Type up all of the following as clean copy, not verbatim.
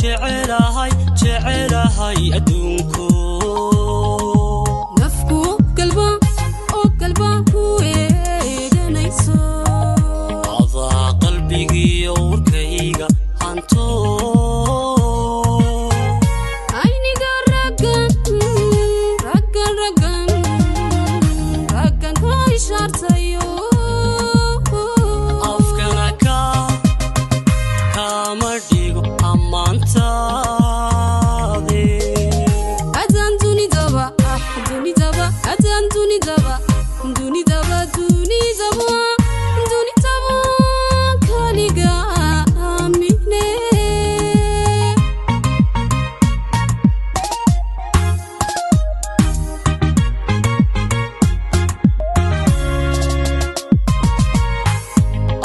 Jecelahay, jecelahay adduunko. Nafku galba oo galba ku eeganayso. Adaa qalbigiiyo warkayga hanto. Ayniga raggan, raggan, raggan, raggan ka ishaartayo. Afkana ka kama dhigo ammaantaade. Adaan dunidaba, ah, dunidaba, adaan dunidaba, dunidaba, dunidaba, dunidaba kaliga aamine.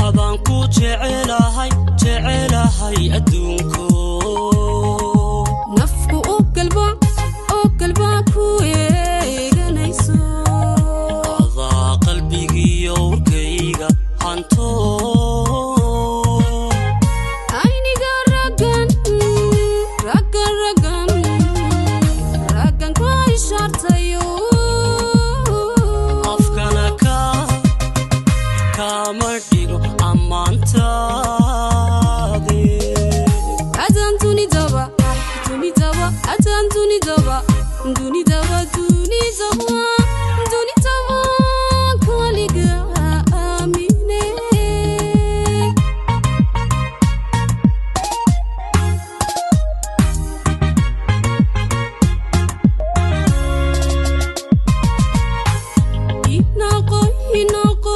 Adaan ku jecelahay, jecelahay adduunko. Nafku u galba oo galba ku eeganayso. Adaa qalbigiiyo warkayga hanto. Ayniga raggan, raggan, raggan, raggan ka ishaartayo. Afkana ka kama dhigo ammaantaade. Adaan dunidaba, ah, dunidaba, adaan dunidaba, dunidaba, dunidaba, dunidaba kaliga aamine. Inaqo, inaqo,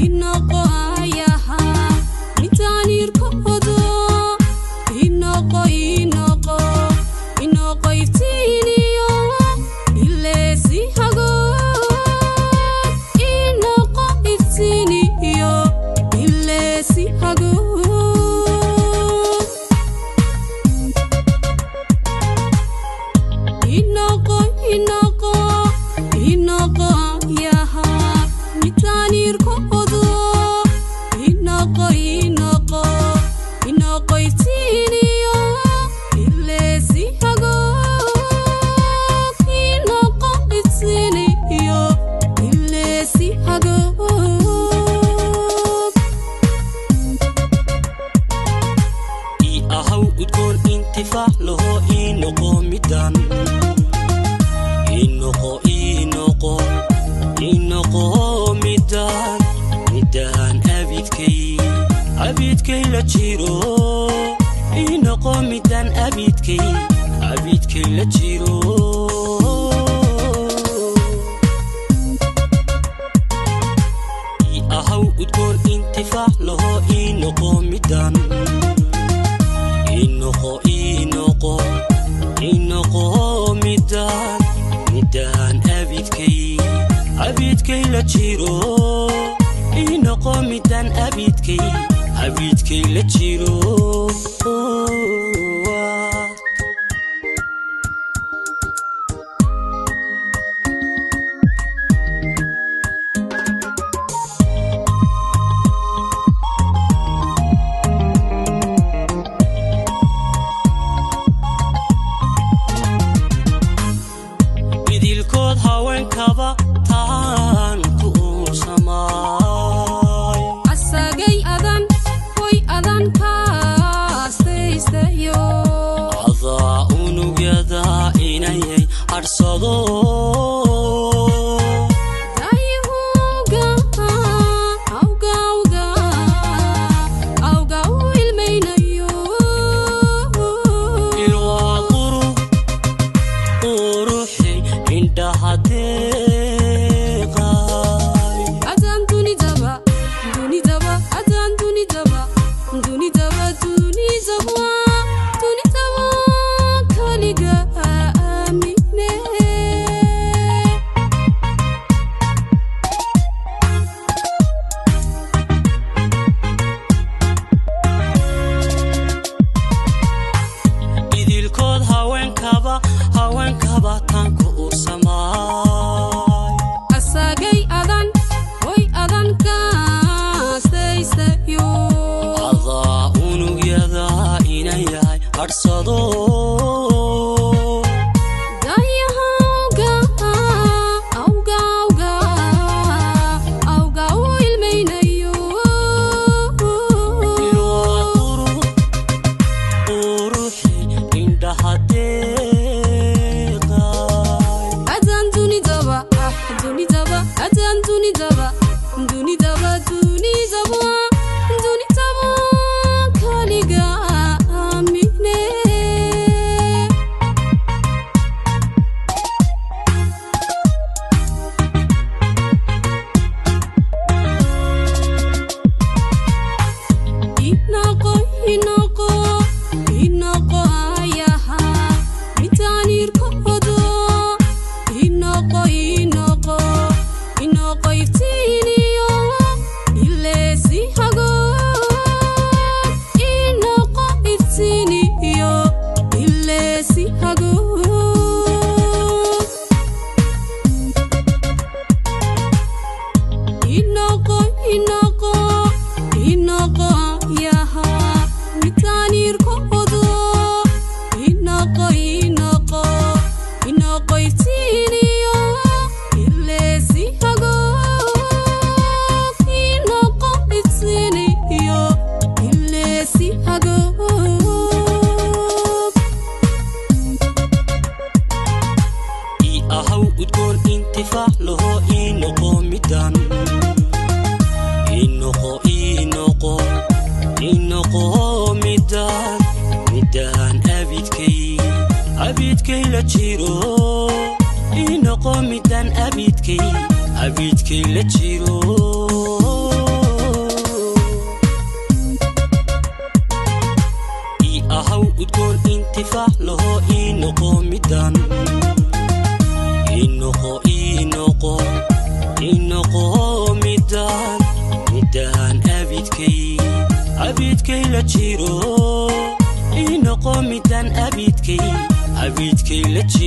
inaqo ayaha midaan irkoodo. Inaqo, inaqo, inaqo iftiiniyo ileesi hago. Inaqo iftiiniyo ileesi hago. Inaqo, inaqo, inaqo ayaha midaan irkoodo. Inaqo, inaqo, inaqo iftiiniyo ileesi hago. Inaqo iftiiniyo ileesi hago. Ii ahaw udgoon intifaac laho, ii noqo midaan, ii noqo, ii noqo, ii noqo midaan, midaan abidkay, abidkay la jiro. Ii noqo midaan abidkay, abidkay la jiro. Ii ahaw udgoon intifaac laho, ii noqo midaan, ii noqo, ii noqo, ii noqo midaan, midaan abidkay, abidkay la jiro. Ii noqo midaan abidkay, abidkay la jiro. Idilkood haweenkaba taan ku uursamaay. Asagay adan hoy adan kaastaystayo. Adaa unugyada inayay hadhsado. Dayahuga awga, awga, awga u ilmaynayo. Ilwaa quru quruxi indhaha deeqay. Adaan dunidaba, dunidaba, adaan dunidaba, dunidaba, dunidaba, dunidaba kaliga aamine. Idilkood haweenkaba, haweenkaba taan ku uursamaay. Asagay adan hoy adan kaastaystayo. Adaa unugyada inay yahay. Hadhsado. Dayaha awga, awga, awga, awga u ilmaynayo. Waa quruxi indhaha deeqay. Adaan dunidaba, ah, dunidaba, adaan dunidaba, dunidaba, dunidaba, dunidaba kaliga aamine. Inaqo, inaqo, inaqo ayaha midaan irkoodo. Inaqo, inaqo, inaqo iftiiniyo ileesi hago. Inaqo iftiiniyo ileesi hago. Inaqo, inaqo, inaqo ayaha midaan irkoodo. Inaqo, inaqo, inaqo iftiiniyo ileesi hago. Inaqo iftiiniyo ileesi hago. Ii ahaw udgoon intifaac laho, ii noqo midaan, ii noqo, ii noqo, ii noqo midaan, midaan abidkay, abidkay la jiro. Ii noqo midaan abidkay, abidkay la jiro. Ii ahaw udgoon intifaac laho, ii noqo midaan, ii noqo, ii noqo, ii noqo midaan, midaan abidkay, abidkay la jiro. Ii noqo midaan abidkay, abidkay la jiro.